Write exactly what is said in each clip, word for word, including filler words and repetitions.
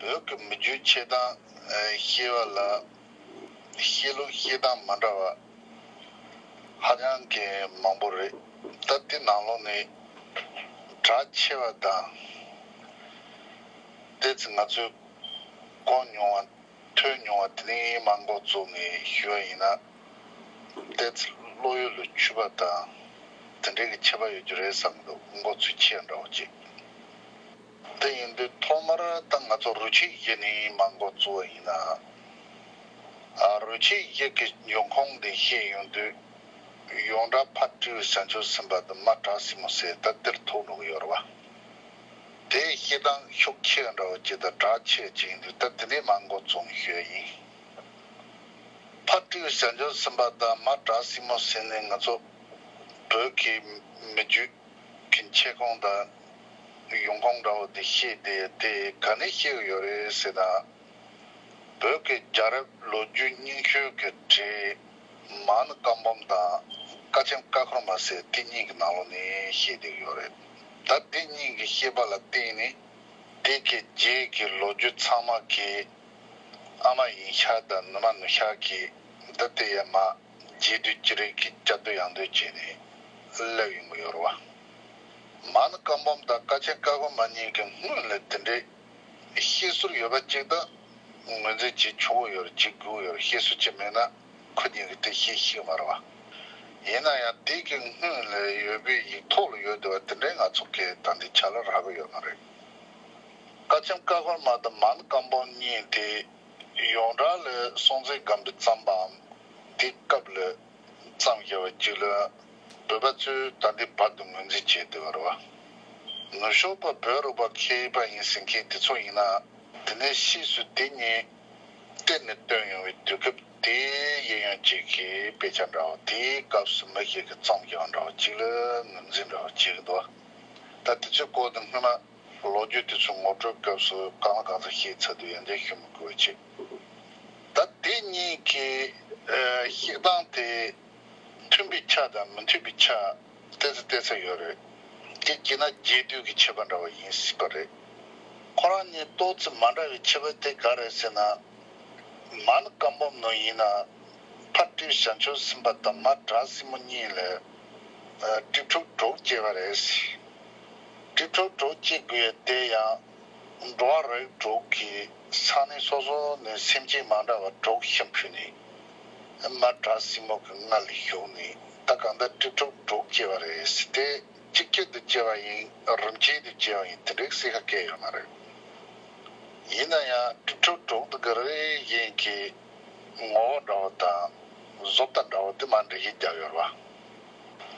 བོད་ཀྱི་མི་རྒྱུད་འཆད་སྟངས་ཤེས་པ་ལ་བཤད་ལུགས་བཤད་སྟངས་མ་འདྲ་བ་ཧ་ཅང་གི་མང་པོ་རེད། ད་དེ་ནང་ལོགས་ནས་གྲགས་ཆེ་བ་དང་། ཏོག་ཙམ་ང་ཚོས་གོ་མྱོང་བ་ཐོས་མྱོང་བ་དེ་ནས་མར་འགོ་བཙུགས་ནས་ཞུ་བ་ཡིན་ན། ཏོག་ཙམ་བློ་ཡུལ་ལ་ཆུད་པ་དང་དེ་འདྲའི་གི་ཁྱད་པར་ཡོད་རྒྱུ་རེད་བསམ་གྱི་འདུག་མགོ་ཚོས་ཆེ་འདྲ་བོ་ཅིག་དེ་ཡིན་དུས་ཐོག་མར་ད་ང་ཚོ་རུ་ཆད་བཞི་ནས་མར་འགོ་བཙུགས་པ་ཡིན་ན། ཨ། རུ་ཆད་བཞི་གི་འབྱུང་ཁུངས་དེ་བཤད་ཡོང་དུས། ཡོངས་གྲགས་ཕ་སྤྲེའུ་བྱང་ཆུབ་སེམས་དཔའ་དང་མ་བྲག་སྲིན་མོ་ཟེར་ད་འདིར་ཐུག་འགྲོ་གི་ཡོད་རེད་བ། དེའི་བཤད་སྟངས་ཤུགས་ཆེ་འདྲ་བོ་ཅིག་དང་གྲགས་ཆེ་ཅིག་ཡིན་དུས་ད་དེ་ནས་མར་འགོ་བཙུགས་ཞུ་ཡ་ཡིན། ཕ་སྤྲེའུ་བྱང་ཆུབ་སེམས་དཔའ་དང་མ་བྲག་སྲིན་མོ་ཟེར་ནས་ང་ཚོ་བོད་ཀྱི་མི་རྒྱུད་ཀྱི་མཆེད་ཁུངས་དང་ཡོང་ཁུངས་འདྲ་བོ་དེ་བཤད་དེ། དེ་ག་ནས་བཤད་ཀྱི་ཡོད་རེད་ཟེར་ན། བོད་ཀྱི་རྒྱལ་རབས་ལོ་རྒྱུས་རྙིང་ཤོས་ཀྱི་གྲས་མན་བཀའ་འབུམ་དང་བཀའ་ཆེམས་ཀ་ཁོལ་མ་ཟེར་དེ་གཉིས་ཀྱི་ནང་ལོགས་ནས་བཤད་བསྡད་ཡོད་རེད། ད་དེ་གཉིས་ཀྱི་བཤད་པ་ལ་བརྟེན་ནས་དེ་གི་རྗེས་ཀྱི་ལོ་རྒྱུས་ཚང་མ་གི་ཨ་མ་ཡིན་ཤག་དང་ནུ་མ་ནུ་ཤག་གིས་འདི་དེ་ཡ་མ་རྗེས་ཟློས་ཅི་རིགས་ཀྱི་བསྐྱར་ཟློས་ཡང་ཟློས་བྱས་ནས་སླེབས་ཡོང་གི་ཡོད་རེད་བ། མན་བཀའ་འབུམ་དང་བཀའ་ཆེམས་ཀ་ཁོལ་མ་གཉིས་ཀྱི་སྔོན་ལ་དེ་འདྲའི་བཤད་སྲོལ་ཡོད་པ་ཅིག་དང་ངོས་འཛིན་བྱེད་ཆོག་གི་ཡོད་རེད། བྱེད་དགོས་ཀྱི་ཡོད་རེད། བཤད་སྲོལ་ཅིག་མེད་ན་ཁོ་གཉིས་ཀྱིས་དེ་བཤད་ཤེས་ཀྱི་མ་རེད་བ། ཡིན་ན་ཡང་དེ་གི་སྔོན་ལ་ཡོད་པའི་ཡིག་ཐོག་ལ་ཡོད་བསྡད་པ་དེ་འདྲའི་ང་ཚོ་གིས་ད་ལྟའི་ཆ་ལ་རག་གི་ཡོད་མ་རེད། བཀའ་ཆེམས་ཀ་ཁོལ་མ་དང་མན་བཀའ་འབུམ་གཉིས་དེ་ཡོངས་གྲགས་ལ་སྲོང་བཙན་སྒམ་པོས་བརྩམས་པའམ་དེའི་སྐབས་ལ་བརྩམས་བཞག་པ་ཅིག་ལ་བོད་པ་ཚོས་ད་ལྟའི་བར་དུ་ངོས་འཛིན་བྱས་བསྡད་པ་རེད་བ། ནུབ་ཕྱོགས་པ་བོད་རིག་པ་མཁས་པ་ཡིན་ཟེར་མཁན་དེ་ཚོ་ཡིན་ན། དེ་ནས་ཕྱིས་སུ་དེ་གཉིས་གཏན་ནས་བཏོན་ཡོང་བའི་དུས་སྐབས་དེའི་གཡས་གཡོན་ཅིག་གི་དཔེ་ཆ་འདྲ་བ། དེའི་སྐབས་སུ་མི་ཞིག་གིས་བརྩམས་བཞག་འདྲ་བ་ཅིག་ལ་ངོས་འཛིན་འདྲ་བ་བྱེད་ཀྱི་འདུག་ད་དེ་ཚོའི་སྐོར་དུ་སྔོན་མ་ལོ་རྒྱུས་དེ་ཚོ་ངོ་སྤྲོད་སྐབས་སུ་གང་ལ་གང་འཚམ་བཤད་ཚར་དུས་ཡང་བསྐྱར་ཞུ་མི་དགོས་ཅིག་ད་དེ་གཉིས་ཀྱི་ཨ་བཤད་སྟངས་དེ་མཐུན་པའི་ཆ་དང་མི་མཐུན་པའི་ཆ་ཏོག་ཙམ་ཏོག་ཙམ་ཡོད་རེད། དེ་བྱས་ན་རྗེས་ཟློས་ཀྱི་ཁྱད་པར་འདྲ་བ་ཡིན་སྲིད་པ་རེད། ཁོ་རང་གཉིས་ཏོག་ཙམ་མ་འདྲ་བའི་ཁྱད་པར་དེ་ག་རེ་རེད་ཟེར་ན། མན་བཀའ་འབུམ་ནང་ཡིན་ན་ཕ་སྤྲེའུ་བྱང་ཆུབ་སེམས་དཔའ་དང་མ་བྲག་སྲིན་མོ་གཉིས་ལ་ཨ་གྲི་ཕྲུག་དྲུག་སྐྱེས་པ་རེད། གྲི་ཕྲུག་དྲུག་སྐྱེ་དགོས་ཡ་དེ་ཡང་འགྲོ་བ་རིགས་དྲུག་གི་ས་གནས་སོ་སོ་ནས་སེམས་ཅན་མ་འདྲ་བ་དྲུག་ཤི་འཕོས་ནས། མ་བྲག་སྲིན་མོ་གི་མངལ་ལ་ཞུགས་ནས་ད་གང་ལྟར་གྲི་ཕྲུག་དྲུག་སྐྱེས་པ་རེད། དེ་གཅིག་གྱུར་དུ་སྐྱེས་པ་ཡིན། རིམ་གྱིས་དུ་སྐྱེས་པ་ཡིན། དེ་འདྲའི་གསལ་ཁ་བཀལ་ཡོད་མ་རེད། ཡིན་ན་ཡང་གྲི་ཕྲུག་དྲུག་དེ་གི་རིགས་གཞན་གྱི་ངོ་བོ་འདྲ་བོ་དང་བཟོ་ལྟ་འདྲ་བོ་དེ་མར་འགྲེལ་བཤད་བརྒྱབ་ཡོད་རེད་བ།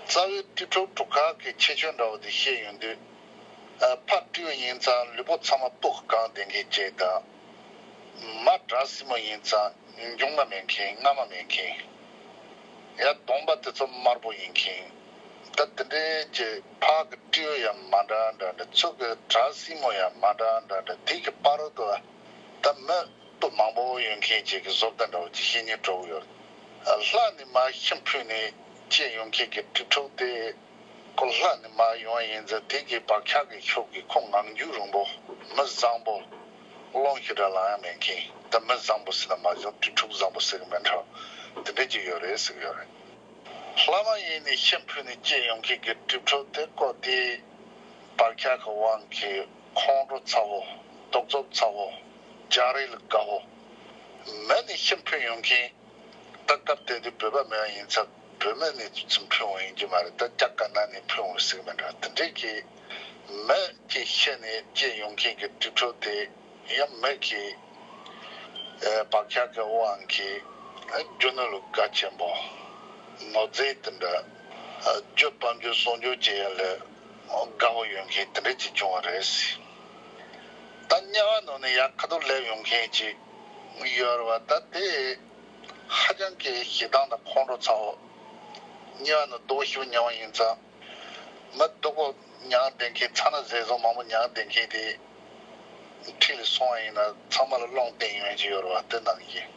རྩ་བའི་གྲི་ཕྲུག་དྲུག་ཁག་གི་ཁྱད་ཆོས་འདྲ་བོ་དེ་བཤད་ཡོང་དུས། ཨ་ཕ་སྤྲེའུ་ཡིན་ཙང་ལུས་པོ་ཚང་མ་སྤུ་གང་ལྡན་མཁན་ཅིག་དང་། མ་བྲག་སྲིན་མོ་ཡིན་ཙང་མཇུག་མ་མེད་མཁན། རྔ་མ་མེད་མཁན། ཡང་གདོང་པ་དེ་ཚོ་དམར་པོ་ཡིན་མཁན། ད་དེ་འདྲའི་ཀྱི་ཕ་གི་སྤྲེའུ་ཡང་མ་འདྲ་འདྲ་འདྲ། ཚུར་གི་བྲག་སྲིན་མོ་ཡང་མ་འདྲ་འདྲ་འདྲ། དེ་གི་བར་དུ་ད་མི་སྤུ་མང་པོ་ཡོད་མཁན་ཅིག་གི་བཟོ་ལྟ་འདྲ་བོ་ཅིག་བཤད་སྙིང་བྲོ་གི་ཡོད། ལྷ་ནས་མར་ཤི་འཕོས་ནས་སྐྱེས་ཡོང་མཁན་གྱི་གྲི་ཕྲུག་དེ། ཁོ་ལྷ་ནས་མར་ཡོང་བ་ཡིན་ཙང་དེ་གི་བག་ཆགས་ཀྱི་ཤུགས་ཀྱིས་ཁོ་ངང་རྒྱུད་རིང་པོ། མི་བཟང་པོ། སློང་ཞེ་དྲག་ལངས་ཡ་མེད་མཁན། ད་མི་བཟང་པོ་ཟེར་ན་མ་གཞི་གྲི་ཕྲུག་བཟང་པོ་ཟེར་གི་མེད་འགྲོ། དེ་འདྲ་ཅིག་ཡོད་རེད་ཟེར་གི་ཡོད་རེད། ལྷ་མ་ཡིན་ནས་ཤི་འཕོས་ནས་སྐྱེས་ཡོང་མཁན་གྱི་གྲི་ཕྲུག་དེ་ཁོ་དེའི་བག་ཆགས་ཀྱི་དབང་གིས་ཁོང་ཁྲོ་ཚ་བོ། གདུག་རྩུབ་ཚ་བོ། རྒྱག་རེས་ལ་དགའ་བོ། མི་ནས་ཤི་འཕོས་ཡོང་མཁན། ད་སྐབས་དེ་དུས་བོད་པ་མེད་པ་ཡིན་ཙང་བོད་མི་ནས་ཚུར་འཕོས་འོང་ཡིན་གྱི་མ་རེད། ད་རྒྱ་དཀར་ནག་ནས་འཕོས་འོང་ཟེར་གི་མེད་འགྲོ། དེ་འདྲའི་གི་མི་གཅིག་ཤི་ནས་སྐྱེས་ཡོང་མཁན་གྱི་གྲི་ཕྲུག་དེ་ཡང་མི་གི་ཨ་བག་ཆགས་ཀྱི་དབང་གིས་ཨ་རྒྱུ་ནོར་ལ་དགའ་ཆེན་པོ། ནོར་རྫས་དེ་འདྲ་ཨ་རྒྱུ་སྤང་རྒྱུ་གསོག་རྒྱུ་བྱེད་ཡ་ལ་དགའ་བོ་ཡོང་མཁན་དེ་འདྲ་ཅིག་བྱུང་བ་རེད། ད་དམྱལ་བ་ནང་ནས་ཡར་ཁ་ཐུག་སླེབས་ཡོང་མཁན་ཅིག་ཡོད་རེད་བ། ད་དེ་ཧ་ཅང་གི་ཞེ་སྡང་དང་ཁོང་ཁྲོ་ཚ་བོ། དམྱལ་བ་ནང་སྡུག་པོ་ཞེ་པོ་མྱོང་བ་ཡིན་ཙང་། མི་སྡུག་པོ་མྱངས་བསྡད་མཁན། ཚ་ན་ཟས་བཟང་མང་པོ་མྱངས་བསྡད་མཁན་དེ་འཁྲིས་ལ་སོང་བ་ཡིན་ན་ཚང་མ་ལ་རླུང་བསྟན་ཡོང་གི་ཡོད་རེད་བ། དེ་ནང་བཞིན།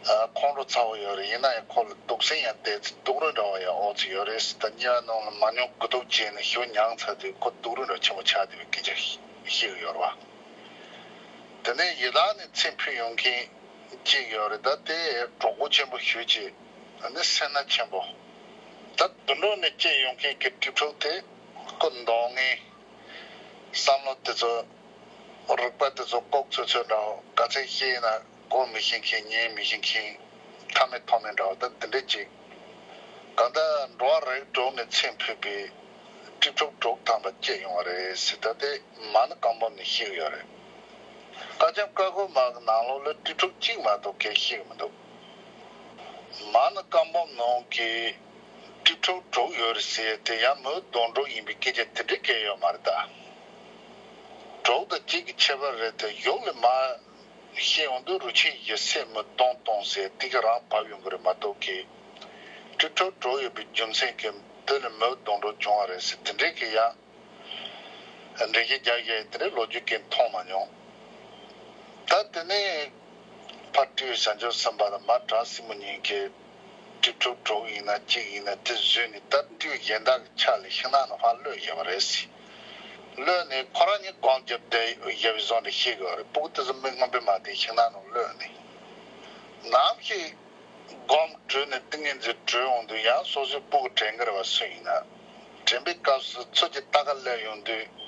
ཨ་ཁོང་ཁྲོ་ཚ་བོ་ཡོད་རེད། ཡིན་ན་ཡང་ཁོ་ལ་སྡུག་སྲན་ཡང་བསྡད་ཚེ་སྡུག་རུས་འདྲ་བ་ཡང་ཨོ་ཙི་ཡོད་རེད། ད་དམྱལ་བ་ནང་ལ་མ་མྱོང་དགུ་ཐུག་བྱས་ནས་ཞེ་པོ་མྱངས་ཚར་དུས་ཁོ་སྡུག་རུས་འདྲ་ཆེན་པོ་ཆགས་བསྡད་པའི་སྐད་ཆ་ཤེས་ཀྱི་ཡོད་རེད་བ། དེ་ནས་ཡི་དྭགས་ནས་ཚེ་འཕོས་ཡོང་མཁན་གཅིག་ཡོད་རེད། ད་དེ་གྲོགས་པོ་ཆེན་པོ་ཞུ་ཅིག་ཨ་ནི་སེར་སྣ་ཆེན་པོ། ད་དུད་འགྲོ་ནས་སྐྱེས་ཡོང་མཁན་གྱི་ཀྲི་ཕྲུག་དེ་ཁོ་མདོག་ངན། བསམ་བློ་དེ་ཚོ། རིག་པ་དེ་ཚོ་ལྐོག་ཚོད་ཚོད་འདྲ་བོ། ག་ཚད་ཤེས་ན་གོ་མི་ཤེས་མཁན། ཉན་མི་ཤེས་མཁན། ཁ་མེད་ཐོག་མེད་འདྲ་བོ། ད་དེ་འདྲ་ཅིག་གང་ལྟར་འགྲོ་བ་རིགས་དྲུག་ནས་ཚེ་འཕོས་པའི་ཀྲི་ཕྲུག་དྲུག་ཐམ་པ་སྐྱེས་ཡོང་བ་རེད་ཟེར། ད་དེ་མ་ཎི་བཀའ་འབུམ་ནས་ཤེས་ཀྱི་ཡོད་རེད། བཀའ་ཆེམས་ཀ་ཁོལ་མ་གི་ནང་ལོགས་ལ་ཀྲི་ཕྲུག་གཅིག་མ་གཏོགས་གང་ཤེས་ཀྱི་མི་འདུག་མ་ཎི་བཀའ་འབུམ་ནང་གི་ཀྲི་ཕྲུག་དྲུག་ཡོད་རེད་ཟེར་དེ་ཡང་མི་གདོན་དྲུག་ཡིན་པའི་སྐད་ཆ་དེ་འདྲ་གང་ཡོད་མ་རེད་ད། དྲུག་དང་གཅིག་གི་ཁྱད་པར་རེད་དེ། གཞུག་ལ་མར་བཤད་ཡོང་དུས་རུ་ཆེན་བཞི་སྲས་མོ་གདོན་གཏོང་ཟེར་དེ་ག་རང་བབས་ཡོང་གི་རེད་མ་གཏོགས་གི། ཀྲི་ཕྲུག་དྲུག་ཡོད་པའི་རྒྱུ་མཚན་གྱིས་དེ་ལ་མི་གདོན་དྲུག་བྱུང་བ་རེད་ཟེར་དེ་འདྲའི་གི་ཡང་འགྲེལ་བཤད་རྒྱག་ཡས་དེ་འདྲའི་ལོ་རྒྱུས་གང་མཐོང་མ་མྱོང་། ད་དེ་ནས་ཕར་སྤྲེའུ་བྱང་ཆུབ་སེམས་དཔའ་དང་མར་བྲག་སྲིན་མོ་གཉིས་ཀྱིས་ཀྲི་ཕྲུག་དྲུག་ཡིན་ན་གཅིག་ཡིན་ན་དེ་བཟོས་ནས། ད་སྤྲེའུ་གཞན་དག་གི་ཕྱག་ལ་ཤིང་ནགས་ནང་ཕར་གློད་བཞག་པ་རེད་ཟེར། གློད་ནས་ཁོ་རང་གཉིས་སྒོམ་རྒྱབ་བསྡད་བཞག་པའི་བཟོ་འདྲ་ཤེས་དགོས་རེད། སྤུ་གུ་དེ་ཚོ་མི་མངོན་པ་མ་བསྡད་ཤིང་ནགས་ནང་གློད་ནས། ནམ་ཞིག་སྒོམ་གྲོལ་ནས་ཏིང་ངེ་འཛིན་གྲོལ་འོང་དུས་ཡང་སོ་སོའི་སྤུ་གུ་དྲན་གྱི་རེད་པ། སུ་ཡིན་ན། དྲན་པའི་སྐབས་སུ་ཚུར་གྱི་རྟ་ཁ་སླེབས་ཡོང་དུས།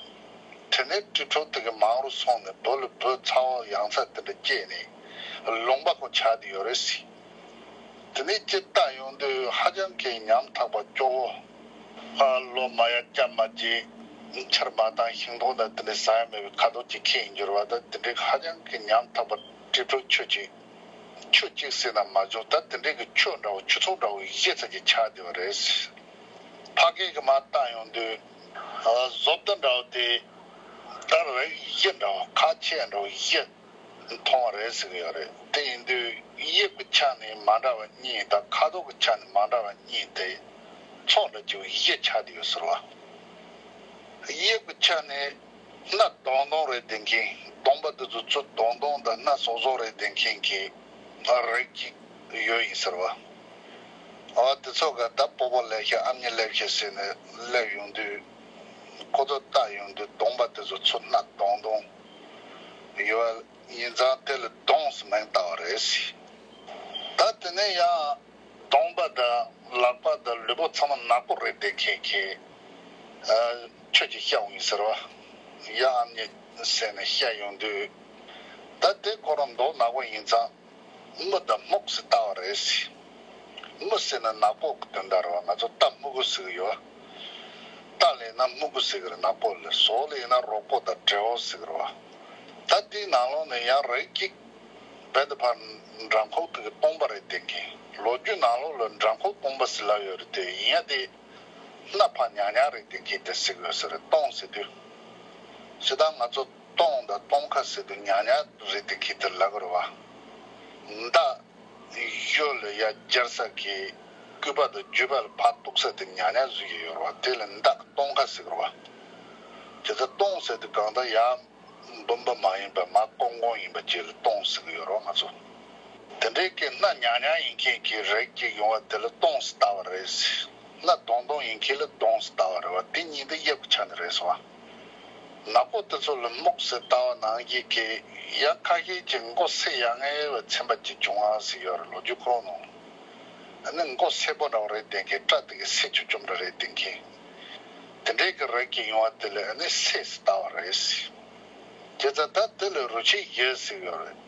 དེ་ནས་ཀྲི་ཕྲུག་དེ་གི་མང་རུ་སོང་ནས་བུ་ལ་བུ་ཚ་བོ་ཡང་ཚ་དེ་འདྲ་སྐྱེས་ནས་ལུང་པ་ཁོ་ཆགས་བསྡད་ཡོད་རེད་ཟེར། དེ་ནས་ཅིག་བལྟ་ཡོང་དུས་ཧ་ཅང་གི་ཉམ་ཐག་པ་སྐྱོ་བོ། ཨ། ལོ་མ་ཡར་སྐྱ་མ་བརྗེ། ཆར་མ་བཏང་། ཤིང་ཏོག་དང་དེ་འདྲ་ཟ་ཡ་མེད་པའི་ཁ་དོག་ཅིག་ཁྱེར་འགྱུར་བ་དང་། དེ་འདྲའི་ཧ་ཅང་གི་ཉམ་ཐག་པ། ཀྲི་ཕྲུག་ཁྱོད་ཅིག་ཁྱོད་གཅིག་ཟེར་ན་མ་བྱུང་། ད་དེ་འདྲའི་གི་ཁྱོད་འདྲ་བོ། ཁྱུ་ཚོགས་འདྲ་བོ་བཞི་ཙམ་ཅིག་ཆགས་བསྡད་པ་རེད། ཕ་སྐད་ཀྱི་མར་བལྟ་ཡོང་དུས། ཨ། བཟོ་ལྟ་འདྲ་བོ་དེ། ད་རིགས་བཞི་འདྲ་བོ། ཁག་ཆེ་འདྲ་བོ་བཞི་མཐོང་བ་རེད་ཟེར་གྱི་ཡོད་རེད། དེ་ཡིན་དུས་དབྱིབས་ཀྱི་ཆ་ནས་མ་འདྲ་བ་གཉིས་དང་། ཁ་དོག་གི་ཆ་ནས་མ་འདྲ་བ་གཉིས་དེ་ཚོགས་འདྲ་ཅིག་བཞི་ཆགས་བསྡད་ཡོད་ཟེར་བ། དབྱིབས་ཀྱི་ཆ་ནས། སྣ་གདོང་གདོང་རེད་བསྡད་མཁན། གདོང་པ་དེ་ཚོ་ཚུར་གདོང་གདོང་དང་སྣ་སོག་སོག་རེད་བསྡད་མཁན་གྱི་རིགས་ཅིག་ཡོད་ཡིན་ཟེར་བ། ཨ། དེ་ཚོ་ག་ད་སྤོ་བོ་སླེབས་ཤག་ཨ་མྱེས་སླེབས་ཤག་ཟེར་ནས་སླེབས་ཡོང་དུས། ཁོ་ཚོ་བལྟ་ཡོང་དུས་གདོང་པ་དེ་ཚོ་ཚུར་སྣ་གདོང་གདོང་ཡོད་པ་ཡིན་ཙང་དེ་ལ་གདོང་ཟེར་མིང་བཏགས་པ་རེད་ཟེར། ད་དེ་ནས་ཡང་གདོང་པ་དང་ལག་པ་དང་ལུས་པོ་ཚང་མ་ནག་པོ་རེད་བསྡད་མཁན་གྱི། ཨ། ཁྱོད་ཀྱིས་བཤད་འོང་ཡིན་ཟེར་བ། ཡ། ཨ་མྱེས་ཟེར་ནས་བཤད་ཡོང་དུས། ད་དེ་ཁོ་རང་མདོག་ནག་པོ་ཡིན་ཙང་། སྨུག་དང་སྨུག་ཟེར་བཏགས་པ་རེད་ཟེར། སྨུག་ཟེར་ན་ནག་པོ་གི་དོན་དག་རེད་བ། ང་ཚོ་རྟ་སྨུག་པོ་ཟེར་གི་ཡོད། རྟ་ལབ་ན་སྨུག་པོ་ཟེར་གི་རེད། ནག་པོ་ལབ། ཟོག་ལབ་ན་རོག་པོ་དང་བྲེ་བོ་ཟེར་གི་རེད་བ། ད་དེའི་ནང་ལོགས་ནས་ཡང་རིགས་གཅིག་རྦད་དེ་ཕར་འགྲམ་ཁོག་དེ་གི་སྟོང་པ་རེད་བསྡད་མཁན། ལོ་རྒྱུས་ནང་ལོགས་ལ་འགྲམ་ཁོག་སྟོང་པ་ཟེར་ལབ་ཡོད་རེད་དེ། ཡིན་ཡ་དེ། སྣ་ཕར་ཉག་ཉག་རེད་བསྡད་མཁན་དེ་ཟེར་གི་ཡོད་ས་རེད། སྟོང་ཟེར་དུས། ཟེར་ད་ང་ཚོ་སྟོང་དང་སྟོང་ཁ་ཟེར་དུས་ཉག་ཉག་རེད་བསྡད་མཁན་དེ་ལབ་གི་རེད་བ། མདའ་གཞུ་ལ་ཡར་སྦྱར་ས་གི་སྐུད་པ་དང་རྒྱུས་པ་ལ་ཕར་གཏུགས་ས་དེ་ཉག་ཉག་བཟོས་ཀྱི་ཡོད་རེད་བ། དེ་ལ་མདའ་གི་སྟོང་ཁ་ཟེར་གི་རེད་བ། དེ་ཚོ་སྟོང་ཟེར་དུས་གང་ལྟར་ཡར་འབུམ་པ་མ་ཡིན་པ་མར་ཀོང་ཀོང་ཡིན་པ་ཅིག་ལ་སྟོང་ཟེར་གི་ཡོད་རེད་བ། ང་ཚོ་དེ་འདྲའི་གི་སྣ་ཉག་ཉག་ཡིན་མཁན་གྱི་རིགས་ཅིག་ཡོང་བ་དེ་ལ་སྟོང་ཟེར་བཏགས་པ་རེད་ཟེར། སྣ་གདོང་གདོང་ཡིན་མཁན་ལ་གདོང་ཟེར་བཏགས་པ་རེད་བ། དེ་གཉིས་འདི་དབྱིབས་ཀྱི་ཆ་ནས་རེད་ཟེར་བ། ནག་པོ་དེ་ཚོ་ལ་སྨུག་ཟེར་བཏགས་པ་ནང་བཞིན་གྱི། ཡང་ཁ་ཤས་ཀྱིས་མགོ་སེར་ཡག་ངེས་པ་ཚན་པ་ཅིག་བྱུང་བ་ཟེར་ཡོད་རེད། ལོ་རྒྱུས་ཁོ་རང་ནང་། ཨ་ནི་མགོ་སེར་པོ་འདྲ་བོ་རེད་བསྡད་མཁན། སྐྲ་དེ་གི་སེར་ཆུམ་ཆུམ་འདྲ་རེད་བསྡད་མཁན། དེ་འདྲའི་གི་རིགས་ཀྱི་ཡོང་བ་དེ་ལ་ཨ་ནི་སེར་ཟེར་བཏགས་པ་རེད་ཟེར། བྱས་ཙང་ད་དེ་ལ་རུ་ཆེན་བཞི་ཟེར་གི་ཡོད་རེད།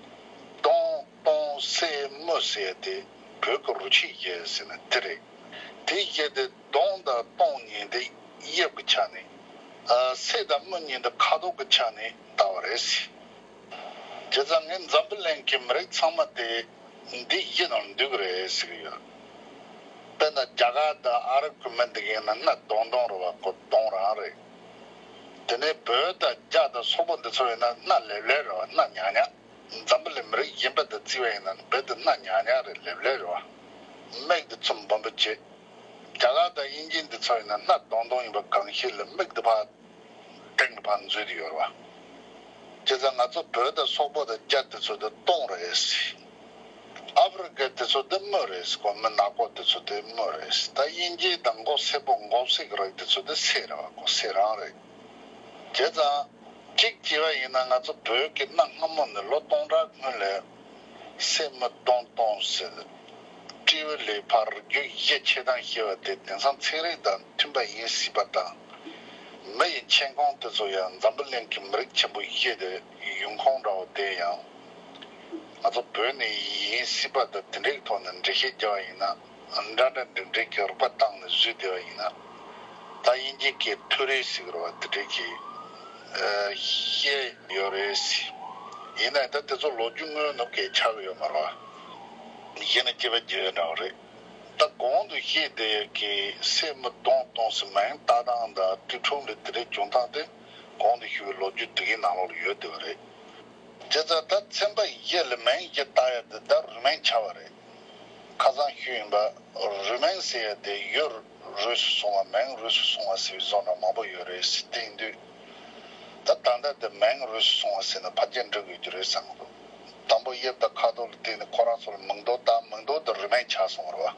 གདོང་སྟོང་སེར་སྨུག་ཟེར་ཡ་དེ་བོད་ཀྱི་རུ་ཆེན་བཞི་ཟེར་ན་དེ་རེད། དེ་བཞི་དེ་གདོང་དང་སྟོང་གཉིས་དེ་དབྱིབས་ཀྱི་ཆ་ནས། ཨ། སེར་དང་སྨུག་གཉིས་དེ་ཁ་དོག་གི་ཆ་ནས་བཏགས་པ་རེད་ཟེར། བྱས་ཙང་ངས་འཛམ་བུ་གླིང་གི་མི་རིགས་ཚང་མ་དེ་འདི་བཞི་ནང་འདུས་ཀྱི་རེད་ཟེར་གི་ཡོད། དཔེར་ན་རྒྱ་གར་དང་ཨ་རབ་ཀྱི་མི་འདི་ག་ཡིན་ན་སྣ་གདོང་གདོང་རེད་བ། ཁོ་གདོང་རང་རེད། དེ་ནས་བོད་དང་རྒྱ་དང་སོག་པོ་འདི་ཚོ་ཡིན་ན་སྣ་ལེབ་ལེབ་རེད་བ། སྣ་ཉག་ཉག་འཛམ་བུ་གླིང་མི་རིགས་གཞན་པ་དང་བརྩི་བ་ཡིན་ན་རྦད་དེ་སྣ་ཉག་ཉག་རེད། ལེབ་ལེབ་རེད་བ། མིག་དེ་ཚོ་སྦོམ་པོ་བྱས། རྒྱ་གར་དང་དབྱིན་ཇི་འདི་ཚོ་ཡིན་ན་སྣ་གདོང་གདོང་ཡིན་པ་གང་ཤེས་ལ་མིག་དེ་ཕར་སྟེང་ལ་ཕར་འཛུལ་དེ་ཡོད་རེད་བ། བྱས་ཙང་ང་ཚོ་བོད་དང་སོག་པོ་དང་རྒྱ་དེ་ཚོ་དེ་སྟོང་རེད་ཟེར། ཨ་ཧྥེ་རི་ཀ་དེ་ཚོ་དེ་སྨུག་རེད་ཟེར། ཁོ་མི་ནག་པོ་དེ་ཚོ་དེ་སྨུག་རེད་ཟེར། ད་དབྱིན་ཇི་དང་མགོ་སེར་པོ་མགོ་སེར་གྱི་རིགས་དེ་ཚོ་དེ་སེར་རེད་བ། ཁོ་སེར་རང་རེད། བྱས་ཙང་ གཅིག་བྱས་པ་ཡིན་ན། ང་ཚོ་བོད་ཀྱི་གནའ་སྔ་མོ་ནས་ལོ་སྟོང་ཕྲག་སྔོན་ལ་སད་མི་གདོང་གཏོང་ཟེར། སྤྲེའུ་ལས་ཕར་རྒྱུ་བཞི་ཆེ་ཐང་བཤད་པ་དེ། དེང་སང་ཚན་རིག་དང་མཐུན་པ་ཡིན་སྲིད་པ་དང་། མི་ཡི་མཆན་ཁུང་དེ་ཚོ་ཡང་འཛམ་བུ་གླིང་གི་མི་རིགས་ཆེན་པོ་བཞི་དེ་ཡོང་ཁུངས་འདྲ་བོ་དེ་ཡང་ང་ཚོ་བོད་ནས་ཡིན་སྲིད་པ་དང་། དེ་འདྲའི་ཐོག་ནས་འགྲེལ་བཤད་རྒྱག་པ་ཡིན་ན། འདྲ་འདྲ་འགྲིག་འགྲིག་གི་རིག་པ་བཏང་ནས་བཟོས་བསྡད་པ་ཡིན་ན། ད་དབྱིན་ཇི་སྐད་ཐུ་རེ་ཟེར་གི་རེད་བ། དེ་འདྲའི་གི་ཨ་བཤད་ཡོད་རེད་ཟེར། ཡིན་ན་ད་དེ་ཚོ་ལོ་རྒྱུས་སྔོན་ནས་སྐད་ཆགས་ཡོད་མ་རེད་བ། གཞི་ནས་སྐྱེས་པ་རྒྱུད་འདྲ་བ་རེད། ད་གོང་དུ་བཤད་བསྡད་ཀྱི་སད་མི་གདོང་གཏོང་ཟེར་མིང་བཏགས་སྟངས་དང་། སྤྲེལ་ཕྲུག་ལ་དེ་འདྲའི་བྱུང་སྟངས་དེ། གོང་དུ་ཞུས་པའི་ལོ་རྒྱུས་དེ་གའི་ནང་ལོགས་ལ་ཡོད་བསྡད་པ་རེད། བྱས་ཙང་ད་ཚན་པ་བཞི་ལ་མིང་བཞི་བཏགས་ཡ་དེ་ད་རུས་མིང་ཆགས་པ་རེད། ཁ་སང་ཞུས་ཡིན་པ། རུས་མིང་ཟེར་ཡ་དེ་ཡུལ་རུས་སུ་སོང་བ། མིང་རུས་སུ་སོང་བ་ཟེར་བའི་བཟོ་འདྲ་མང་པོ་ཡོད་རེད་ཟེར་བསྟན་དུས། ད་ད་ལྟ་དེ་མིང་རུས་སུ་སོང་བ་ཟེར་ན་ཕལ་ཆེར་འགྲིག་ཡོད་རྒྱུ་རེད་བསམ་གི་འདུག་དང་པོ་དབྱིབས་དང་ཁ་དོག་ལ་བརྟེན་ནས་ཁོ་རང་ཚོ་ལ་མིང་འདོགས་བཏང་། མིང་འདོགས་དེ་རུས་མིང་ཆགས་སོང་བ་རེད་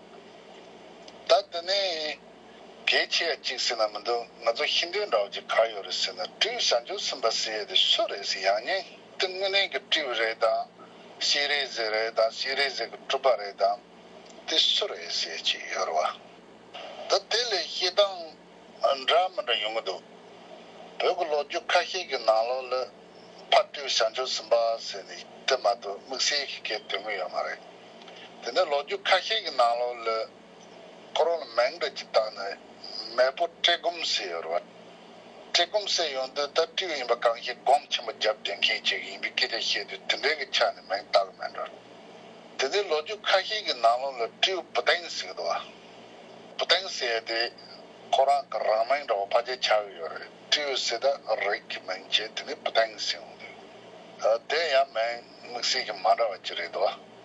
བ། ད་དེ་ནས་གལ་ཆེ་བ་གཅིག་ཟེར་ན་མི་འདུག་ང་ཚོ་ཤེས་འདོད་འདྲ་བོ་ཅིག་ག་ཡོད་རེད་ཟེར་ན། སྤྲེའུ་བྱང་ཆུབ་སེམས་དཔའ་ཟེར་ཡ་དེ་སུ་རེད་ཟེར། ཡང་སྙིང་དེ་དངོས་གནས་ཀྱི་སྤྲེའུ་རེད་དམ། སྤྱན་རས་གཟིགས་རེད་དམ། སྤྱན་རས་གཟིགས་ཀྱི་སྤྲུལ་པ་རེད་དམ། དེ་སུ་རེད་ཟེར་གྱི་ཡོད་རེད་བ། ད་དེ་ལ་བཤད་སྟངས་འདྲ་མི་འདྲ་ཡོང་གི་འདུག་བོད་ཀྱི་ལོ་རྒྱུས་ཁ་ཤས་ཀྱི་ནང་ལོགས་ལ་ཕ་སྤྲེའུ་བྱང་ཆུབ་སེམས་དཔའ་ཟེར་ནས་དེ་མ་གཏོགས་དམིགས་བསལ་གྱི་སྐད་འདོན་གྱི་ཡོད་མ་རེད། དེ་ནས་ལོ་རྒྱུས་ཁ་ཤས་ཀྱི་ནང་ལོགས་ལ་ཁོ་རང་ལ་མིང་འདྲ་ཅིག་བཏགས་ནས། མེས་པོ་བཀྲེས་སྒོམ་ཟེར་ཡོད་རེད་བ། བཀྲེས་སྒོམ་ཟེར་ཡོང་དུས་ད་སྤྲེའུ་ཡིན་པ་གང་ཞིག་སྒོམ་ཆེན་པོ་བརྒྱབ་བསྡད་མཁན་ཅིག་ཡིན་པའི་སྐད་ཆ་བཤད་དུས། དེ་འདྲའི་གི་ཆ་ནས་མིང་བཏགས་མེད་འགྲོ། དེ་ནས་ལོ་རྒྱུས་ཁ་ཤས་ཀྱི་ནང་ལོགས་ལ་སྤྲེའུ་བུ་ཏན་ཟེར་གི་འདུག་བ། བུ་ཏན་ཟེར་ཡ་དེ་ཁོ་རང་གི་རང་མིང་འདྲ་བོ་ཕལ་ཆེར་ཆགས་ཀྱི་ཡོད་རེད། སྤྲེའུ་ཟེར་ད་རིགས་ཀྱི་མིང་བྱས། དེ་ནས་བུ་ཏན་ཟེར་ཡོང་དུས། ཨ། དེ་ཡང་མིང་དམིགས་བསལ་གྱི་མ་འདྲ་བ་ཅིག་རེད་འདུག་བ།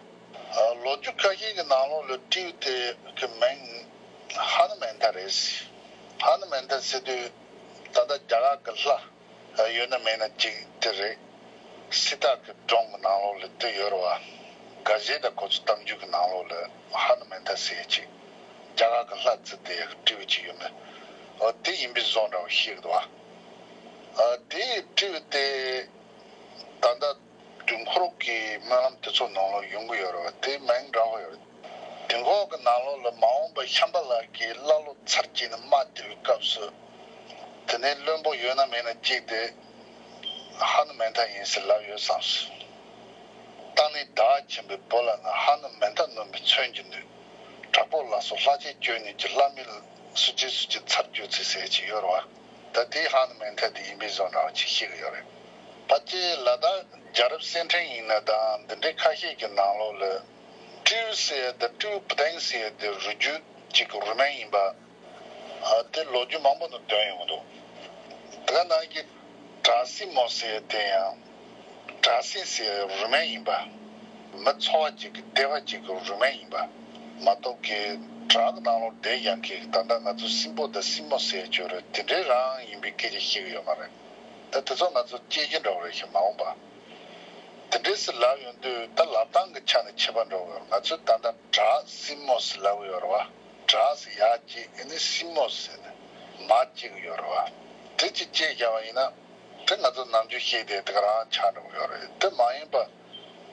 ཨ། ལོ་རྒྱུས་ཁ་ཤས་ཀྱི་ནང་ལོགས་ལ་སྤྲེའུ་དེ་གི་མིང་ཧ་ནུ་མན་ཐ་རེད་ཟེར། ཧ་ནུ་མན་ཐ་ཟེར་དུས་ད་ལྟ་རྒྱ་གར་གྱི་ལྷ་ཡོད་ན་མེད་ན་གཅིག་དེ་རེད། སྲིད་ཐར་གྱི་སྒྲུང་གི་ནང་ལོགས་ལ་དེ་ཡོད་རེད་བ། འགའ་ཤས་དང་ཁོ་ཚོའི་གཏམ་རྒྱུད་ཀྱི་ནང་ལོགས་ལ་ཧ་ནུ་མན་ཐ་ཟེར་ཡ་ཅིག་རྒྱ་གར་གྱི་ལྷ་བརྩི་བསྡད་ཡ་གི་སྤྲེའུ་ཅིག་ཡོད་མེད། འོ། དེ་ཡིན་པའི་བཟོ་འདྲ་བོ་ཤེས་ཀྱི་འདུག་བ། ཨ། དེའི་སྤྲེའུ་དེ་ད་ལྟ་དུས་འཁོར་གྱི་སྨོན་ལམ་དེ་ཚོ་ནང་ལ་ཡོང་གི་ཡོད་རེད་བ། དེའི་མིང་འདྲ་བོ་ཡོད་རེད། དུས་འཁོར་གྱི་ནང་ལོགས་ལ་མ་འོངས་པ་ཤམ་བྷ་ལ་གི་ཀླ་ཀློ་ཚར་གཅིག་ནས་དམག་རྒྱག་པའི་སྐབས་སུ། དེ་ནས་བློན་པོ་ཡོད་ན་མེད་ན་གཅིག་དེ་ཧ་ནུ་མན་ཐ་ཡིན་ཟེར་ལབ་ཡོད་བསམས་སོང་། རྟ་ནི་ཟླ་བ་ཆེན་པོའི་བུ་ལ་ནི། ཧ་ནུ་མན་ཐ་སྣུམ་པའི་མཚོན་གྱིས་འདུད། དྲག་པོ་ལ་སོགས་ལྷ་ཆས་གྱོན་ནས་ཀྱི། ལྷ་མི་ལ་སུ་ཆེ་སུ་ཆེ་ཚར་གཅོད་ཚེ་ཟེར་གྱི་ཡོད་རེད་བ། ད་དེ་ཧ་ནུ་མན་ཐ་དེ་ཡིན་པའི་བཟོ་འདྲ་བ་ཅིག་ཤེས་ཀྱི་ཡོད་རེད། ཕལ་ཆེར་ལ་དྭགས་རྒྱལ་རབས་གསེར་ཕྲེང་ཡིན་ན་དང་། འདི་འདྲའི་ཁ་ཤས་ཀྱི་ནང་ལོགས་ལ་སྤྲེའུ་ཟེར་ཡ་དེ། སྤྲེའུ་བུ་ཏན་ཟེར་ཡ་དེ་རུས་རྒྱུད་ཅིག་གི་རུས་མིང་ཡིན་པ། ཨ། དེ་ལོ་རྒྱུས་མང་པོ་ནང་འདོན་ཡོང་གི་འདུག་དེ་ག་ནང་གི་བྲག་སྲིན་མོ་ཟེར་ཡ་དེ་ཡང་བྲག་སྲིན་ཟེར་ཡ་རུས་མིང་ཡིན་པ། མི་ཚོ་བ་ཅིག་གི་སྡེ་བ་ཅིག་གི་རུས་མིང་ཡིན་པ་མ་གཏོགས་ཀྱི། བྲག་གི་ནང་ལོགས་བསྡད་ཡང་གི། ད་ལྟ་ང་ཚོ་སྲིན་པོ་དང་སྲིན་མོ་ཟེར་ཡ་ཅིག་ཡོད་རེད། དེ་འདྲའི་རང་ཡིན་པའི་སྐད་ཆ་བཤད་ཀྱི་ཡོད་མ་རེད། ད་དེ་ཚོ་ང་ཚོ་སྐྱེ་རྒྱུ་འདྲ་བོ་རེད་ཤག་མ་འོངས་པ། དེ་འདྲས་སུ་ལབ་ཡོང་དུས། ད་ལབ་སྟངས་ཀྱི་ཆ་ནས་ཁྱད་པར་འདྲ་བོ་ཡོད་རེད། ང་ཚོས་ད་ལྟ་བྲག་སྲིན་མོ་ཟེར་ལབ་ཀྱི་ཡོད་རེད་བ། བྲག་ཟེར་ཡ་གཅིག་ཨ་ནི་སྲིན་མོ་ཟེར་ནས་མ་བརྗེ་གི་ཡོད་རེད་བ། དེ་གཅིག་བརྗེ་བཞག་པ་ཡིན་ན། དེ་ང་ཚོ་ནམ་རྒྱུན་བཤད་དེ་དེ་ག་རང་ཆགས་འགྲོ་གི་ཡོད་རེད། དེ་མ་ཡིན་པ།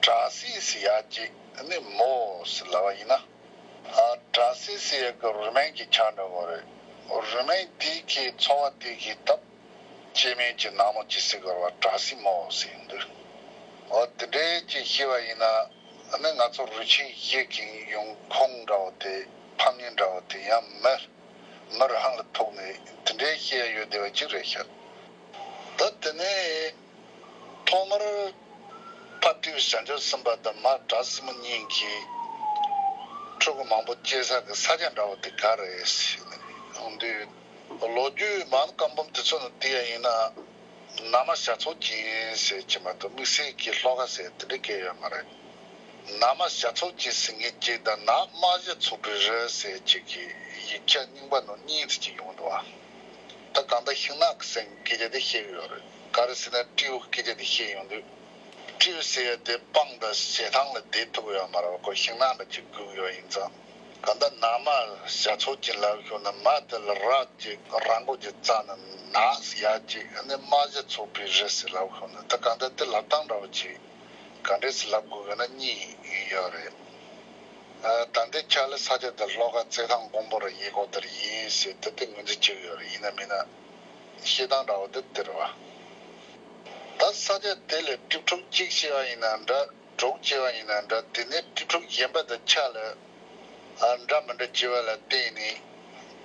བྲག་སྲིན་ཟེར་ཡ་གཅིག་ཨ་ནི་མོ་ཟེར་ལབ་པ་ཡིན་ན། ཨ། བྲག་སྲིན་ཟེར་ཡ་གི་རུས་མིང་གཅིག་ཆགས་འགྲོ་གི་རེད། རུས་མིང་དེ་གི་ཚོ་བ་དེ་གི་སྟབས། སྐྱེ་དམན་གྱི་ནག་མོ་ཅིག་ཟེར་གི་རེད་བ། བྲག་སྲིན་མོ་ཟེར་གྱི་འདུག་འོ། དེ་འདྲའི་ཅིག་ཤེས་པ་ཡིན་ན། ཨ་ནི་ང་ཚོ་རུས་ཆེན་བཞི་གི་ཡོང་ཁུངས་འདྲ་བོ་དེ། ཕ་མྱེས་འདྲ་བོ་དེ་ཡང་མི། མི་རང་ལ་ཐུག་ནས་དེ་འདྲའི་བཤད་ཡ་ཡོད་བསྡད་པ་ཅིག་རེད་ཤག་ད་དེ་ནས་ཐོག་མར་ཕ་སྤྲེའུ་བྱང་ཆུབ་སེམས་དཔའ་དང་མ་བྲག་སྲིན་མོ་གཉིས་ཀྱིས་ཕྲུ་གུ་མང་པོ་སྐྱེ་ས་གི་ས་ཆ་འདྲ་བོ་དེ་ག་རེད་ཟེར་ནས་ཡོང་དུས། ལོ་རྒྱུས་མང་སྐམ་པོ་དེ་ཚོ་ནང་བལྟས་ཡ་ཡིན་ན། ན་མ་བྱ་ཚོགས་ཅན་ཟེར་གྱི་མ་གཏོགས་དམིགས་བསལ་གྱི་ཤློ་ཀ་ཟེར་དེ་འདྲ་སྐད་ཡོད་མ་རེད། ན་མ་བྱ་ཚོགས་ཅན་ཟེར་མཁན་གཅིག་དང་། ན་མ་བྱ་ཚོགས་པའི་རི་ཟེར་གཅིག་གི་ཡིག་ཆ་རྙིང་པ་ནང་གཉིས་ཙམ་ཅིག་ཡོང་འདུག་ཨ། ད་གང་ལྟར་ཤིང་ནགས་ཀྱི་སེང་གེ་སྐད་ཆ་དེ་བཤད་ཀྱི་ཡོད་རེད། ག་རེ་ཟེར་ན་སྤྲེའུ་སྐད་ཆ་དེ་བཤད་ཡོང་དུས། སྤྲེའུ་ཟེར་ཡ་དེ་སྤང་དང་ཞེ་ཐང་ལ་བསྡད་ཐུབ་ཡོད་མ་རེད་བ། ཁོ་ཤིང་ནགས་འདྲ་ཅིག་སྒུག་ཡོད་ཡིན་ཙང་། གང་ལྟར་ནག་དམར་བྱ་ཚོགས་ཀྱི་ལབ་ཤོག་ན། མ་དེ་ལ་ར་ཅིག་ར་མགོ་ཅིག་བཙགས་ན་ནག་ཡ་ཅིག་ཨ་ནི་དམར་བྱ་ཚོགས་པའི་རི་ཟེར་ལབ་ཤོག་ན། ད་གང་ལྟར་དེ་ལབ་སྟངས་འདྲ་བོ་ཅིག་ག་འདྲས་སེ་ལབ་དགོས་ཀྱི་ན་གཉིས་ཡོད་རེད། ཨ། ད་ལྟའི་ཆ་ལ་ས་ཆ་དེ་ལྷོ་ཁ་རྩེད་ཐང་མགོན་པོ་ར་ཡེ་ཁོག་དེར་ཡིན་ཟེར་དེ་དེ་ངོས་འཛིན་བྱེད་ཀྱི་ཡོད་རེད། ཡིན་ན་མིན་ན་བཤད་སྟངས་འདྲ་བོ་དེ་དེ་རེད་བ། ད་ས་ཆ་དེ་ལ་ཀྲིག་ཕྲུག་གཅིག་བྱས་པ་ཡིན་ན་འདྲ། དྲུག་བྱས་པ་ཡིན་ན་འདྲ། དེ་ནས་ཀྲིག་ཕྲུག་གཞན་པ་དང་ཆ་ལ་ཨ་འདྲ་མི་འདྲ་བྱས་པ་ལ་བརྟེན་ནས་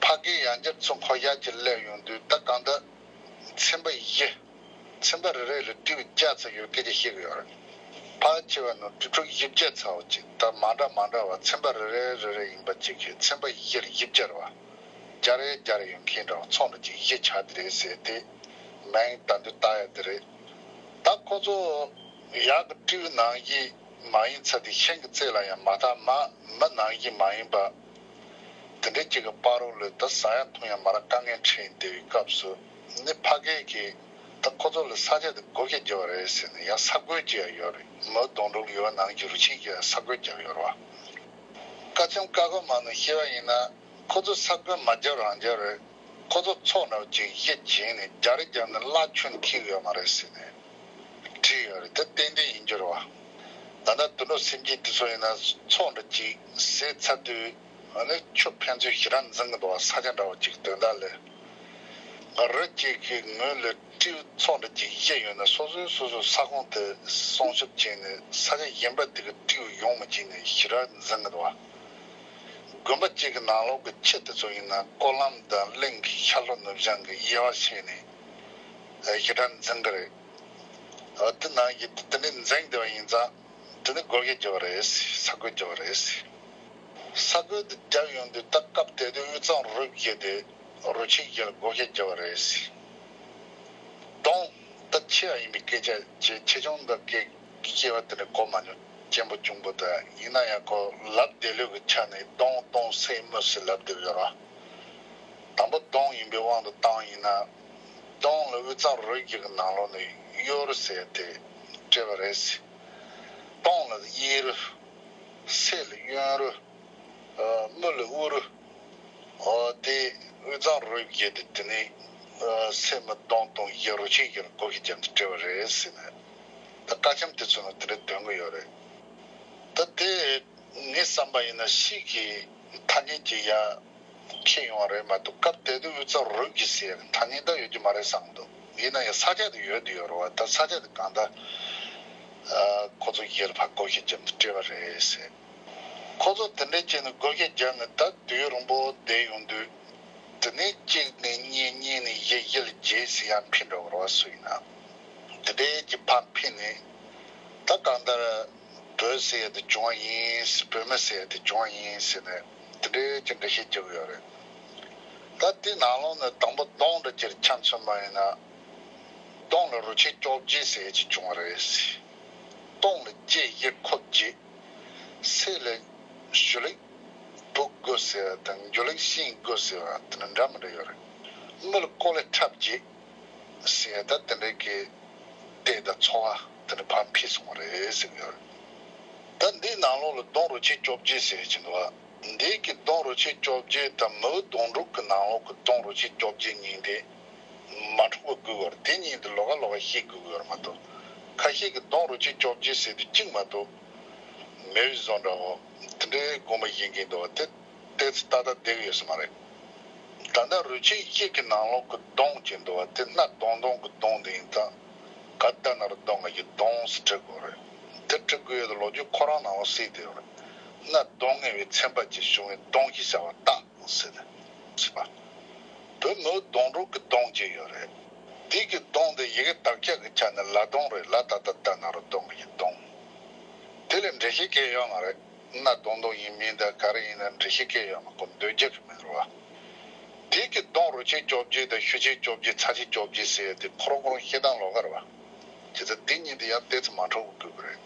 ཕ་གིའི་ཡང་བསྐྱར་ཚུར་འཁོར་ཡག་ཅིག་སླེབས་ཡོང་དུས། ད་གང་ལྟར་ཚན་པ་བཞི། ཚན་པ་རེ་རེ་ལ་ཀྲིག་བརྒྱ་ཚར་ཡོད་སྐད་ཆ་བཤད་ཀྱི་ཡོད་རེད། ཕལ་ཆེ་བ་ནི་ཀྲིག་ཕྲུག་བཞི་བརྒྱ་ཚར་བ་ཅིག་ད་མ་འདྲ་མ་འདྲ་བ་ཚན་པ་རེ་རེ་རེ་རེ་ཡིན་པ་ཅིག་གིས་ཚན་པ་བཞི་རེ་བཞི་བརྒྱ་རེད་བ། བརྒྱ་རེ་བརྒྱ་རེ་ཡོད་མཁན་འདྲ་བ་ཚོགས་འདྲ་ཅིག་བཞི་ཆགས་དེ་རེད་ཟེར་ཏེ་མིང་ད་འདི་བཏགས་ཡ་དེ་རེད། ད་ཁོ་ཚོ་ཡག་གི་ཀྲིག་ནང་བཞིན་མ་ཡིན་ཚར་དེ་ཤིང་གི་རྩེ་ལ་ཡང་མ་ཐག་མ་མི་ནང་བཞིན་མ་ཡིན་པ། དེ་འདྲའི་གཅིག་གི་བར་རོ་ལ་ད་ཟ་ཡ་འཐུང་ཡ་མ་ར་དཀའ་ངལ་འཕྲད་བསྡད་པའི་སྐབས་སུ་ནི་ཕ་གི་གིས་ད་ཁོ་ཚོ་ལ་ས་ཆ་དེ་བགོ་བཤའ་རྒྱག་པ་རེད་ཟེར་ནས་ཡང་ས་བགོས་བྱས་ཡ་ཡོད་རེད། མི་སྡོང་གྲོགས་ཡོད་ནང་གི་རུ་ཆེན་གྱིས་ས་བགོས་བརྒྱབ་ཡོད་རེད་བ། ཀ་ཆེམ་ཀ་ཁོ་མ་ནུ་ཤེས་པ་ཡིན་ན། ཁོ་ཚོ་ས་བགོས་མ་བརྒྱབ་རང་བརྒྱབ་རེད། ཁོ་ཚོ་ཚོགས་འདྲ་བོ་ཅིག་གཞི་བྱས་ནས་རྒྱ་རི་རྒྱབ་ནས་གླ་ཁྱོན་འཁྱེར་ཡོད་མ་རེད་ཟེར་ནས་བྲིས་ཡོད་རེད། དེ་ཏན་ཏན་ཡིན་རྒྱུ་རེད་བ། ད་ལྟ་དུད་འགྲོ་སེམས་ཅན་དེ་ཚོ་ཡིན་ན་ཚོགས་འདྲ་ཅིག་ཟས་ཚར་དུས་ཨ་ནི་ཆུ་ཕན་ཚུན་ཞེ་དྲག་འཛིང་གི་འདུག་བ། ས་ཆ་འདྲ་བོ་ཅིག་དོན་དག་ལས། རི་གཅིག་གི་ངོས་ལ་ཀྲིག་ཚོགས་འདྲ་ཅིག་བཞི་ཡོད་ན་སོ་སོའི་སོ་སོའི་ས་ཁོངས་དེ་སྲུང་སྐྱོབ་བྱས་ནས་ས་ཆ་གཞན་པ་དེ་གི་ཀྲིག་ཡོང་མི་བྱེད་ནས་ཞེ་དྲག་འཛིང་གི་འདུག་བ། དགོན་པ་གཅིག་གི་ནང་ལོགས་ཀྱི་ཁྱི་དེ་ཚོ་ཡིན་ན་ཀོ་ལམ་དང་གླིང་གི་ཤར་ལྷོ་ནུབ་བྱང་གི་དབྱེ་བ་ཕྱེ་ནས་ཞེ་དྲག་འཛིང་གི་རེད། དེ་ནང་བཞིན་དེ་འདྲའི་འཛིང་བསྡད་པ་ཡིན་ཙང་དེ་ནི་བགོ་བཤའ་རྒྱག་པ་རེད། ས་བགོས་རྒྱག་པ་རེད། ས་བགོས་དེ་བརྒྱབ་ཡོང་དུས་ད་སྐབས་དེ་དུས་དབུས་གཙང་རུ་བཞི་དེ་རུ་ཆེན་བཞི་ལ་བགོ་བཤའ་རྒྱག་པ་རེད། གདོང་ད་ཆེ་བ་ཡིན་པའི་སྐད་ཆ་ཆེ་ཆེ་ཆུང་འདི་སྐད་སྐྱེ་བ་དེ་ནི་གོ་མ་མྱོང་། གཅེན་པོ་གཅུང་པོ་དང་ཡིན་ན་ཡང་ཁོ་ལབ་བསྡད་ལུགས་ཀྱི་ཆ་ནས་གདོང་གདོང་སེ་མོ་སེ་ལབ་བསྡད་ཡོད་ར། དང་པོ་གདོང་ཡིན་པའི་དབང་དུ་བཏང་ཡིན་ན། གདོང་ལ་དབུས་གཙང་རུ་བཞི་གི་ནང་ལོགས་ནས་གཡོ་རུ་ཟེར་དེ་སྤྲད་པ་རེད། གདོང་ལ་གཡས་རུ། སེ་ལ་གཡོན་རུ། ཨ། མུ་ལ་དབུ་རུ། ཨོ་དེ་དབུས་གཙང་རུ་བཞི་དེ་དེ་ནས་ཨ་སེ་མོ་གདོང་གདོང་བཞི་རུ་ཆེན་བཞི་ལ་བགོ་བཤའ་རྒྱབ་ནས་སྤྲད་པ་རེད་ཟེར་ནས། ད་ཀ་ཆེམ་དེ་ཚོ་ནང་དེ་འདྲ་འདོན་གི་ཡོད་རེད། ད་དེ་ངའི་བསམ་པ་ཡིན་ན་ཤིག་གི་ཐ་སྙད་ཅིག་ཡ་ཁྱེར་ཡོང་བ་རེད་མ་གཏོགས་སྐབས་དེ་དུས་དབུས་གཙང་རུ་བཞི་ཟེར་ཡ་གི་ཐ་སྙད་ད་ཡོད་ཀྱི་མ་རེད་བསམ་འདུག་ཡིན་ན་ཡང་ས་ཆ་དེ་ཡོད་དུ་ཡོད་རེད་བ། ད་ས་ཆ་དེ་གང་ལྟར་ཨ་ཁོ་ཚོ་བཞི་ལ་ཕར་བགོ་བཤའ་རྒྱབ་ནས་སྤྲད་པ་རེད་ཟེར། ཁོ་ཚོ་དེ་འདྲས་བྱས་ནས་བགོ་བཤའ་བརྒྱབ་ནས་ད་དུས་རིང་པོ་བསྡད་ཡོང་དུས། དེ་ནས་གཅིག་ནས་གཉིས། གཉིས་ནས་བཞི། བཞི་ལ་བརྒྱད་ཟེར་ཡང་འཕེལ་འགྲོ་བ་རེད་བ། སུ་ཡིན་ན་དེ་འདྲས་ཀྱི་ཕར་འཕེལ་ནས་ད་གང་ལྟར་བོད་ཟེར་ཡ་དེ་བྱུང་བ་ཡིན། བོད་མི་ཟེར་ཡ་དེ་བྱུང་བ་ཡིན་ཟེར་ནས་དེ་འདྲས་ཀྱི་འགྲེལ་བཤད་རྒྱག་གི་ཡོད་རེད། ད་དེ་ནང་ལོགས་ནས་དང་པོ་གདོང་འདྲ་ཅིག་ཆ་མཚོན་པ་ཡིན་ན། གདོང་ལ་རུ་ཆེན་བཅོ་བརྒྱད་ཟེར་ཡ་ཅིག་བྱུང་བ་རེད། གདོང་ལ་བརྒྱད། བཞི་ཁོབ་བརྒྱད། སེ་ལ་ཞུ་ལེགས་བུ་དགུ་ཟེར་བ་དང་འཇུ་ལེགས་ཤིང་དགུ་ཟེར་བ་དེ་འདྲ་འདྲ་མི་འདྲ་ཡོད་རེད། མི་ལ་ཀོ་ལེ་ཁྲབ་བརྒྱད་ཟེར་བ་ད་དེ་འདྲའི་གི་ལྟས་དང་ཚོར་བ་དེ་འདྲ་ཕར་འཕེལ་སོང་བ་རེད་ཟེར་གི་ཡོད་རེད། ད་འདིའི་ནང་ལོགས་ལ་གདོང་རུ་ཆེན་བཅོ་བརྒྱད་ཟེར་བ་ཅིག་འདུག་བ། འདི་གི་གདོང་རུ་ཆེན་བཅོ་བརྒྱད་དང་མིའུ་གདོང་དྲུག་གི་ནང་ལོགས་ཀྱི་གདོང་རུ་ཆེན་བཅོ་བརྒྱད་གཉིས་དེ་མ་འཁྲུག་པ་དགོས་པར་དེ་གཉིས་དེ་ལོགས་ཀ་ལོགས་ཀ་ཤེས་དགོས་ཀྱི་ཡོད་རེད་མ་གཏོགས། ཁ་ཤས་ཀྱིས་གདོང་རུ་ཆེན་བཅོ་བརྒྱད་ཟེར་དུས་གཅིག་མ་གཏོགས་མེད་པའི་བཟོ་འདྲ་བོ་དེ་འདྲའི་དགོངས་པ་བཞེས་མཁན་འདུག་བ། དེ་ཏོག་ཙམ་ཏག་ཏག་བསྡད་ཀྱི་ཡོད་ས་མ་རེད། ད་ལྟ་རུ་ཆེན་བཞི་གི་ནང་ལོགས་ཀྱི་གདོང་ཅིག་འདུག་བ། དེ་སྣ་གདོང་གདོང་གི་གདོང་དེ་ཡིན་ཙང་། ག་ད་ན་རུ་གདོང་གི་གདོང་ཟེར་བྲི་དགོས་རེད། དེ་བྲི་དགོས་ཡོད་དུས་ལོ་རྒྱུས་ཁོ་རང་ནང་ལ་གསལ་བསྡད་ཡོད་རེད། སྣ་གདོང་ངེས་པའི་ཚན་པ་ཅིག་བྱུང་བའི་གདོང་ཞེས་བྱ་བ་རྟགས་ཟེར་ནས་ཟེར་བ། བོད་མིའུ་གདོང་དྲུག་གི་གདོང་ཅིག་ཡོད་རེད། དེ་གི་གདོང་དེ་ཡི་གེ་དག་ཆ་གི་ཆ་ནས་ལ་གདོང་རེད། ལ་ད་ད་ད་ན་རུ་གདོང་གི་གདོང་། དེ་ལས་འགྲེལ་བཤད་གང་ཡང་ཡོད་མ་རེད། སྣ་གདོང་གདོང་ཡིན་མིན་དང་ག་རེ་ཡིན་ན་འགྲེལ་བཤད་གང་ཡང་ཡོད་མ་རེད། ཁོ་འདོད་རྒྱུ་གི་མིན་རེད་བ། དེ་གི་གདོང་རུ་ཆེན་བཅོ་བརྒྱད་དང་ཤུགས་ཆེན་བཅོ་བརྒྱད། ཚ་ཆེན་བཅོ་བརྒྱད་ཟེར་ཡ་དེ་ཁོ་རང་ཁོ་རང་བཤད་སྟངས་ལོགས་ཀ་རེད་བ། བྱས་ཙང་དེ་གཉིས་དེ་ཡང་ཏོག་ཙམ་མ་འཁྲུག་པ་དགོས་ཀྱི་རེད།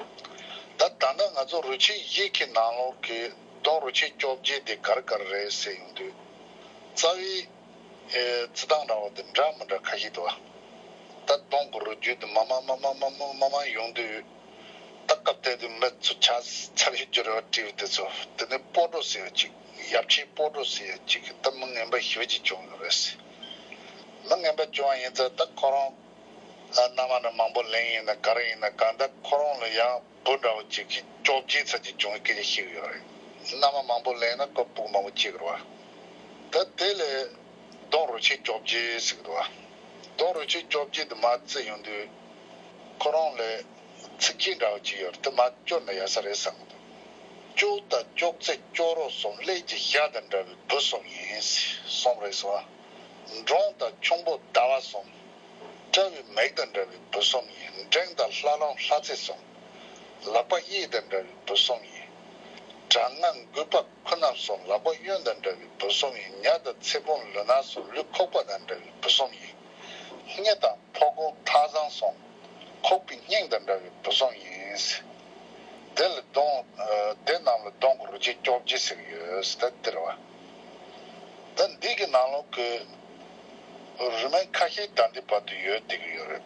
ད་ད་ལྟ་ང་ཚོ་རུ་ཆེན་བཞི་གི་ནང་ལོགས་ཀྱི་གདོང་རུ་ཆེན་བཅོ་བརྒྱད་དེ་ག་རེ་ག་རེ་རེད་ཟེར་ཡོང་དུས། རྩ་བའི་ཨེ་རྩི་སྟངས་འདྲ་བོ་དེ་འདྲ་མི་འདྲ་ཁ་ཤས་འདུག་བ། ད་གདོང་གི་རུས་རྒྱུད་དེ་མ་མ་མ་མ་མ་མ་མ་མ་ཡོང་དུས། ད་སྐབས་དེ་དུས་མི་ཚོ་ཆ་ཚ་བའི་རྒྱུ་རེ་བ་བྲིས་པ་དེ་ཚོ་དེ་ནས་སྤོ་བྲོ་ཟེར་བ་ཅིག་ ཡབ་ཆེན་སྤོག་གྲོགས་ཟེར་ཡ་གཅིག་གི་ད་མི་ངན་པ་ཞེ་པོ་ཅིག་བྱུང་ཡོད་རེད། མི་ངན་པ་བྱུང་བ་ཡིན་ཙང་ད་ཁོ་རང་ཨ་མནའ་མ་འདྲ་མང་པོ་ལེན་ཡིན་ན་ག་རེ་ཡིན་ན་གང་ལྟར་ཁོ་རང་ལ་ཡང་བུ་འདྲ་བོ་གཅིག་གི་བཅོ་བརྒྱད་ཚར་གཅིག་བྱུང་བའི་སྐད་ཆ་བཤད་ཀྱི་ཡོད་རེད། མནའ་མ་མང་པོ་ལེན་ན་ཁོ་ཕྲུ་གུ་མང་པོ་སྐྱེ་གི་རེད་བ། ད་དེ་ལས་ལྡོང་རོ་ཆེན་བཅོ་བརྒྱད་ཟེར་གི་འདུག་བ། ལྡོང་རོ་ཆེན་བཅོ་བརྒྱད་དེ་མར་བརྩིས་ཡོང་དུས་ཁོ་རང་ལ་ཚིགས་བཅད་འདྲ་བོ་ཅིག་ཡོད་རེད། དེ་མར་སྐྱོར་ན་ཡག་ས་རེད་བསམ་གི་འདུག་ལྕོག་དང་ལྕོག་རྩེ་ལྕོག་རོ་གསུམ། ཀླད་ཀྱི་ཞྭ་དང་འདྲ་བའི་བུ་གསུམ་ཡིན། གསུམ་རེད་ཟེར་བ། འབྲོང་དང་ཁྱུང་པོ་ཟླ་བ་གསུམ། དཔྲལ་བའི་མིག་དང་འདྲ་བའི་བུ་གསུམ་ཡིན། འབྲིང་དང་ལྷ་ལུང་ལྷ་རྩེ་གསུམ། ལག་པ་གཡས་དང་འདྲ་བའི་བུ་གསུམ་ཡིན། དྲག་སྔགས་མགུལ་པ་ཁུ་ནག་གསུམ། ལག་པ་གཡོན་དང་འདྲ་བའི་བུ་གསུམ་ཡིན། ཉ་དང་ཚེ་སྤོང་ལུས་ནག་གསུམ། ལུས་ཁུག་པ་དང་འདྲ་བའི་བུ་གསུམ་ཡིན། སྙི་དང་ཕོ་རྒོད་ཐག་བཟང་གསུམ། ཁུག་པའི་སྙིང་དང་འདྲ་བའི་བུ་གསུམ་ཡིན། དེ་ལ་ལྡོང་། ཨ། དེ་རྣམས་ལ་ལྡོང་གི་རོ་ཁྱི་བཅོ་བརྒྱད་ཟེར་གྱི་ཡོད་ཟེར། ད་དེ་རེད་བ། ད་འདི་གི་ནང་ལོགས་ཀྱི་རུས་མིང་ཁ་ཤས་ད་ལྟའི་བར་དུ་ཡོད་བསྡད་ཀྱི་ཡོད་རེད།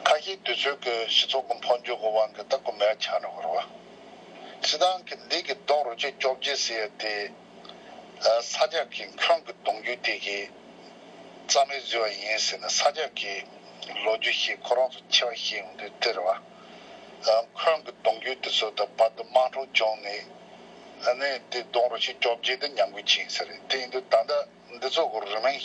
ཁ་ཤས་དུས་ཚོད་ཀྱི་སྤྱི་ཚོགས་ཀྱི་འཕོ་འགྱུར་གྱི་དབང་གིས་ད་ཁོ་མེད་ཆགས་འགྲོ་གི་རེད་བ། སྤྱིར་བཏང་གི་འདི་གི་ལྡོང་རོ་ཁྱི་བཅོ་བརྒྱད་ཟེར་ཡ་དེ། ཨ། ས་སྐྱ་གི་འཁོན་གྱི་གདུང་རྒྱུད་དེ་གིས་རྩ་མེད་བཟོས་པ་ཡིན་ཟེར་ནས་ས་སྐྱ་གི་ལོ་རྒྱུས་ཤིག་ཁོ་རང་ཚོ་ཆེ་བ་ཤེས་ཡོང་དུས་དེ་རེད་བ། ཨ། འཁོན་གྱི་གདུང་རྒྱུད་དེ་ཚོ་དང་བར་དུ་དམག་འཁྲུག་བྱུང་ནས། ཨ་ནི་དེ་ལྡོང་རོ་ཁྱི་བཅོ་བརྒྱད་དེ་ཉམས་རྒུད་ཕྱིན་ས་རེད། དེ་ཡིན་དུས་ད་ལྟ་འདི་ཚོ་གི་རུས་མིང་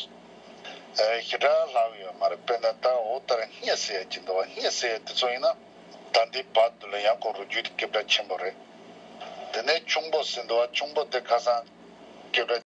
ཞེ་དྲག་ལྷག་ཡོད་མ་རེད། དཔེར་ན་ད་འོ་ལྟར་སྙི་ཟེར་ཡ་ཅིག་འདུག་བ། སྙི་ཟེར་ཡ་དེ་ཚོ་ཡིན་ན་ད་ལྟའི་བར་དུ་ལ་ཡང་ཁོ་རུས་རྒྱུད་དེ་སྐད་གྲགས་ཆེན་པོ་རེད། དེ་ནས་ཁྱུང་པོ་ཟེར་འདུག་བ། ཁྱུང་པོ་དེ་ཁ་སང་སྐད་གྲགས་